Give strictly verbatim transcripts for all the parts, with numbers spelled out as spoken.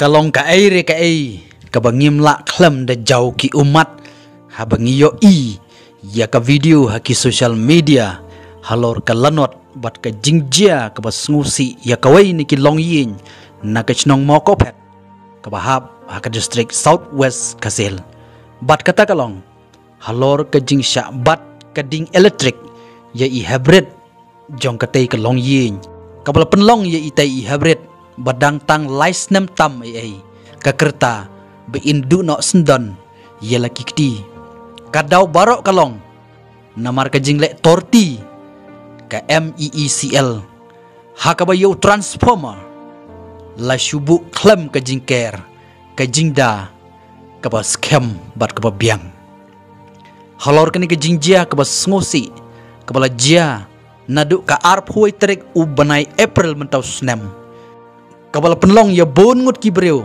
Ka long kaei re kaei kaba ngim lah khlem da jaw ki ummat haba ngi ïohi ïa ka video ha ki social media halor ka lanot bad ka jingjia kaba sngewsih ïa kawei na ki longïing na ka shnong Mawkophet kaba hap ha ka district South West Khasi Hills. Bad kata ka long halor ka jingshah bat ka ding elektrik ïa i haprit jong katei ka longïing kaba la pynlong ïa itei i haprit ba dang tang lai snem tam ei ei, ka kyrta ba in duh noh syndon ïa la ki kti. Ka daw baroh ka long namar ka jingleh torti ka M E E C L ha kaba ïa u transformer la shu buh khlem ka jingker, ka jingda kaba skhem bad kaba biang. Halor kane ka jingjia kaba sngewsih kaba la jia naduh ka arphew tarik u bnai April mynta u snem, kaba la pynlong ïa bun ngut ki briew,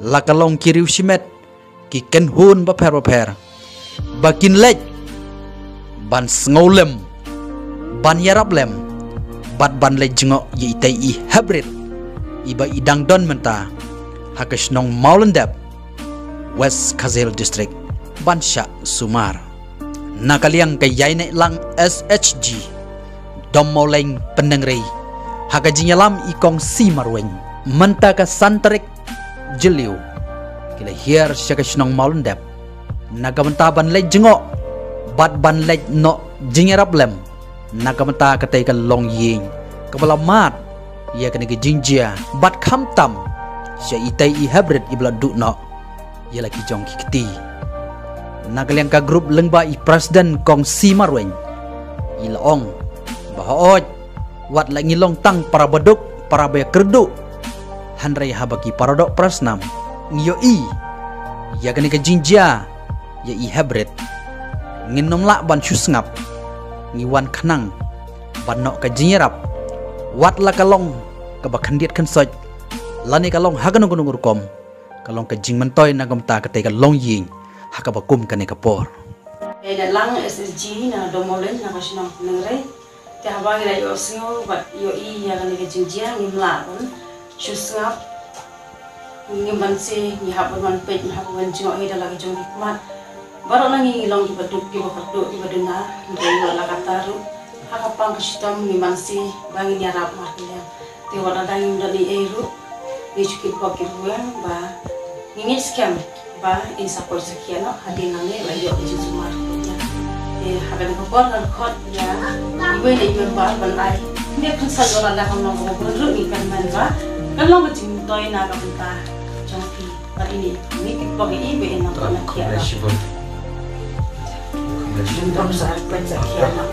la ka long ki riew shimet, ki kynhun bapher bapher, ba kin leit ban sngewlem, ban ïarap lem bad ban leit jngoh ïa itei i haprit iba i dang don mynta ha ka shnong Mawlyndep, West Khasi Hills District, ban shah sumar. Na ka liang ka ïaineh lang S H G Dom Mawleng Pyndengrei, ha ka jingïalam i Kong C. Marwein, mynta ka san tarik Jylliew ki la hiar sha ka shnong Mawlyndep na ka bynta ban leit jngoh bad ban leit noh jingïarap lem na ka bynta katei ka longïing kaba la mad ïa kane ka jingjia bad khamtam sha itei i haprit iba la duh noh ïa la ki jong ki kti. Na ka liang ka group lyngba i president Kong C. Marwein, i la ong ba hooid, wat la ngi long tang para baduk, para ba ïakyrduh, hynrei haba ki para doh para snam ngi ïohi ïa kane ka jingjia ïa i haprit, ngin nym lah ban shu sngap. Ngi wan khnang ban noh ka jingïarap, wat la ka long kaba khyndiat khynsoit lane ka long ha kano kano ka rukom, ka long ka jingmyntoi na ka bynta katei ka longïing ha kaba kum kane ka por. Ïaineh lang S H G na Dom Mawleng na ka shnong Pyndengrei. Te haba ngi la ïohsngew bad ïohi ïa kane ka jingjia, ngim lah ban shu sngap. Ngim banse, ngi hap ban wan peit, ngi hap ban jngoh hi da la ka jong ki khmat. Baroh na ngi ngi long kiba duk, kiba kyrduh, kiba duna, hynrei wat la katta ruh, ha ka pang ka shitom ngim banse ba ngin ïarap markylliang. Te wat lada ngim don ei ei ruh, ngi shu kitbok kitweng ba ngi ngeit skhem ba in sa poi sa khia noh hadien nangne la ïoh ka jingsumar. Te ha kane ka por ngan khot ïa iwei na i member ban ai ne pynsan, wat lada kam long kaba bun ruh ngi kyrmen ba kan long ka jingmyntoi na ka bynta jong phi. Bad ine ngi kitbok ïa i ba in nang pynkhia noh. Congratulations. Congratulations. Nang pynkhia noh.